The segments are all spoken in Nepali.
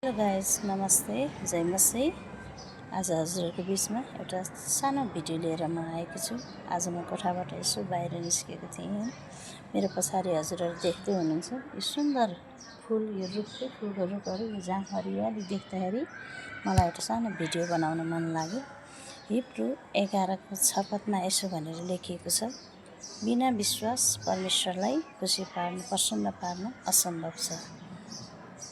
हेलो गाइस, नमस्ते, जय मसी। आज हजुरहरूको बिचमा एउटा सानो भिडियो लिएर म आएको छु। आज म कोठाबाट यसो बाहिर निस्केको थिएँ। मेरो पछाडि हजुरहरू देख्दै हुनुहुन्छ यो सुन्दर फुल, यो रुखकै फुलको रुखहरू, यो जहाँ हरियाली देख्दाखेरि मलाई एउटा सानो भिडियो बनाउन मन लाग्यो। हिब्रू 11को 6 पदमा यसो भनेर लेखिएको छ, बिना विश्वास परमेश्वरलाई खुसी पार्न, प्रसन्न पार्न असम्भव छ।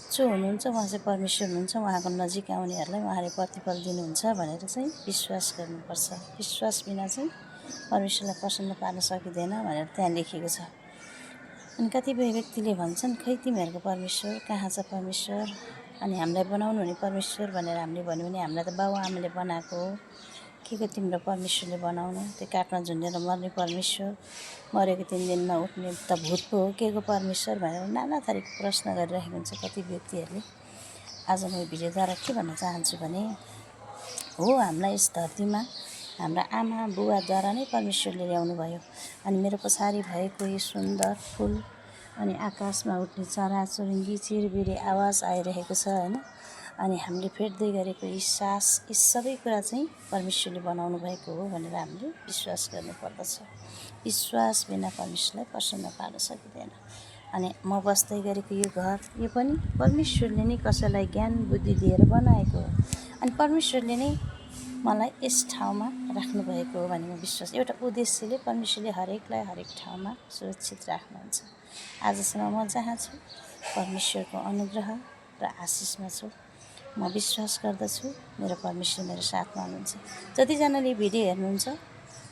जो हुनुहुन्छ उहाँ चाहिँ परमेश्वर हुनुहुन्छ, उहाँको नजिक आउनेहरूलाई उहाँले प्रतिफल दिनुहुन्छ भनेर चाहिँ विश्वास गर्नुपर्छ। विश्वास बिना चाहिँ परमेश्वरलाई प्रसन्न पार्न सकिँदैन भनेर त्यहाँ लेखेको छ। अनि कतिपय व्यक्तिले भन्छन्, खै तिमीहरूको परमेश्वर कहाँ छ परमेश्वर, अनि हामीलाई बनाउनु हुने परमेश्वर भनेर हामीले भन्यो भने हामीलाई त बाबुआमाले बनाएको हो, के को तिम्रो परमेश्वरले बनाउनु, त्यो काठमा झुन्डेर मर्ने परमेश्वर, मरेको 3 दिनमा उठ्ने त भूत पो हो, के को परमेश्वर भनेर नाना थरीको प्रश्न गरिरहेको हुन्छ कति व्यक्तिहरूले। आज म यो भिडियोद्वारा के भन्न चाहन्छु भने, हो, हामीलाई यस धरतीमा हाम्रा आमा बुवाद्वारा नै परमेश्वरले ल्याउनु भयो। अनि मेरो पछाडि भएको यो सुन्दर फुल, अनि आकाशमा उठ्ने चराचुरुङ्गी चिरबिरे आवाज आइरहेको छ हैन, अनि हामीले फेर्दै गरेको यी सास, यी सबै कुरा चाहिँ परमेश्वरले बनाउनु भएको हो भनेर हामीले विश्वास गर्नुपर्दछ। विश्वास बिना परमेश्वरलाई प्रसन्न पार्न सकिँदैन। अनि म बस्दै गरेको यो घर, यो पनि परमेश्वरले नै कसैलाई ज्ञान बुद्धि दिएर बनाएको हो। अनि परमेश्वरले नै मलाई यस ठाउँमा राख्नुभएको हो भने म विश्वास, एउटा उद्देश्यले परमेश्वरले हरेकलाई हरेक ठाउँमा सुरक्षित राख्नुहुन्छ। आजसम्म म जहाँ छु परमेश्वरको अनुग्रह र आशिषमा छु। म विश्वास गर्दछु मेरो परमेश्वर मेरो साथमा हुनुहुन्छ। जतिजनाले भिडियो हेर्नुहुन्छ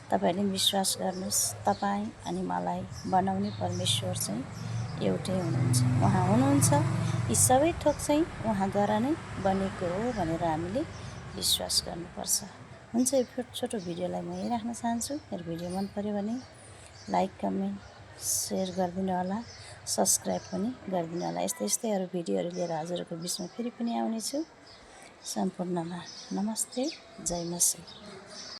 तपाईँहरूले पनि विश्वास गर्नुहोस्, तपाईँ अनि मलाई बनाउने परमेश्वर चाहिँ एउटै हुनुहुन्छ। उहाँ हुनुहुन्छ, यी सबै थोक चाहिँ उहाँद्वारा नै बनेको हो भनेर हामीले विश्वास गर्नुपर्छ। हुन्छ, यो छोटो भिडियोलाई म यहीँ राख्न चाहन्छु। मेरो भिडियो मन पर्यो भने लाइक, कमेन्ट, सेयर गरिदिनु होला, सब्सक्राइब पनि गरिदिनु होला। यस्तै अरू भिडियोहरू लिएर हजुरहरूको बिचमा फेरि पनि आउनेछु। सम्पूर्णमा नमस्ते, जय मसी।